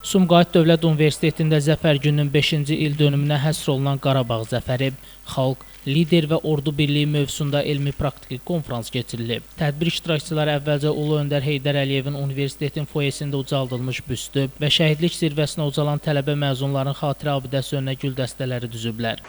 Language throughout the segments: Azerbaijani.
Sumqayıt Dövlət Universitetində Zəfər gününün 5-ci il dönümünə həsr olunan Qarabağ zəfəri, xalq, lider və ordu birliyi mövzusunda elmi praktiki konfrans keçirilib. Tədbir iştirakçıları əvvəlcə Ulu Öndər Heydər Əliyevin universitetin foyesində ucaldılmış büstü və şəhidlik zirvəsinə ucalan tələbə məzunların xatirə abidəsi önünə gül dəstələri düzüblər.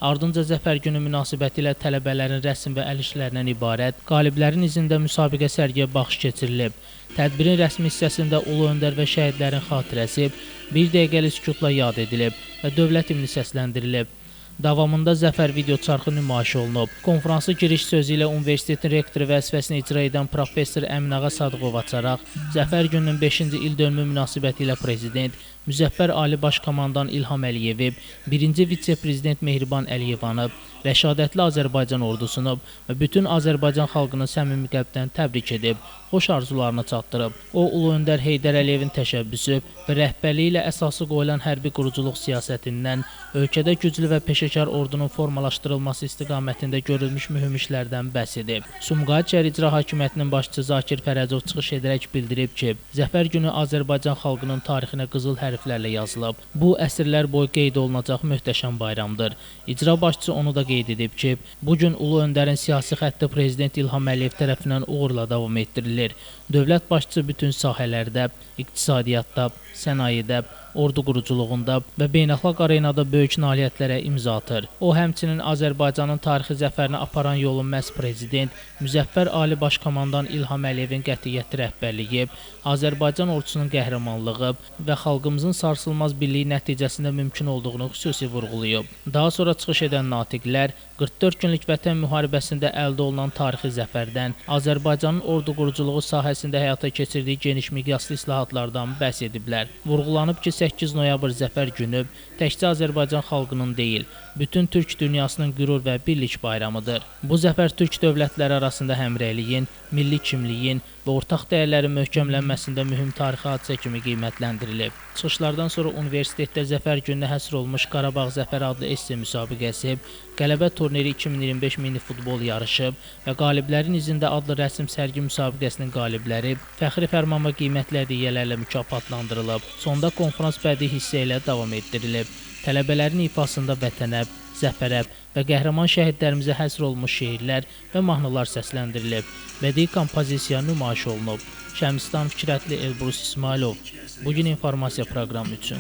Ardınca Zəfər günü münasibəti ilə tələbələrin rəsm və əl işlərindən ibarət qaliblərin izində müsabiqə sərgiyə baxış keçirilib. Tədbirin rəsmi hissəsində Ulu Öndər və şəhidlərin xatirəsi bir dəqiqəlik sükutla yad edilib və dövlət himni səsləndirilib. Davamında Zəfər video çarxı nümayiş olunub. Konfransı giriş sözü ilə universitetin rektoru vəzifəsini icra edən professor Əminağa Sadıqov açaraq, Zəfər gününün 5-ci il dönümü münasibəti ilə prezident Müzəffər Ali Baş Komandan İlham Əliyevi, birinci vitse-prezident Mehriban Əliyevanı, rəşadətli Azərbaycan ordusunu və bütün Azərbaycan xalqını səmimi qəlbdən təbrik edib, xoş arzularını çatdırıb. O, Ulu Öndər Heydər Əliyevin təşəbbüsü və rəhbərliyi ilə əsası qoyulan hərbi quruculuq siyasətindən ölkədə güclü və peşəkar ordunun formalaşdırılması istiqamətində görülmüş mühüm işlərdən bəhs edib. Sumqayıt şəhər İcra Hakimiyyətinin başçısı Zakir Fərəcov çıxış edərək bildirib ki, Zəfər günü Azərbaycan xalqının tarixinə qızıl hərflərlə yazılıb. Bu, əsrlər boyu qeyd olunacaq möhtəşəm bayramdır. İcra başçısı onu da qeyd edib ki, bu gün Ulu Öndərin siyasi xətti Prezident İlham Əliyev tərəfindən uğurla davam etdirilir. Dövlət başçısı bütün sahələrdə, iqtisadiyyatda, sənayedə, ordu quruculuğunda və beynəlxalq arenada böyük nailiyyətlərə imza atır. O, həmçinin Azərbaycanın tarixi zəfərinə aparan yolun məhz Prezident Müzəffər Ali Baş Komandan İlham Əliyevin qətiyyətli rəhbərliyi, Azərbaycan ordusunun qəhrəmanlığı və xalqımızın sarsılmaz birliyi nəticəsində mümkün olduğunu xüsusi vurğulayıb. Daha sonra çıxış edən natiqlər 44 günlük vətən müharibəsində əldə olunan tarixi zəfərdən, Azərbaycanın ordu quruculuğu sahəsində həyata keçirdiyi geniş miqyaslı islahatlardan bəhs ediblər. Vurğulanıb ki, 8 noyabr Zəfər günü təkcə Azərbaycan xalqının deyil, bütün türk dünyasının qürur və birlik bayramıdır. Bu zəfər türk dövlətləri arasında həmrəyliyin, milli kimliyin və ortaq dəyərlərin möhkəmlənməsində mühüm tarixi hadisə kimi qiymətləndirilib. Çıxışlardan sonra universitetdə Zəfər gününə həsr olunmuş Qarabağ Zəfəri adlı esse müsabiqəsi, Qələbə turniri 2025 mini futbol yarışı və Qaliblərin izində adlı rəsm sərgi müsabiqəsinin qalibləri fəxri fərman və qiymətli hədiyyələrlə mükafatlandırılıb. Sonda konfrans bədii hissə ilə davam etdirilib. Tələbələrin ifasında vətənə, zəfərə və qəhrəman şəhidlərimizə həsr olunmuş şeirlər və mahnılar səsləndirilib. Bədii kompozisiya nümayiş olunub. Şəmsistan Fikrətli, Elbrus İsmailov. Bugün informasiya proqramı üçün.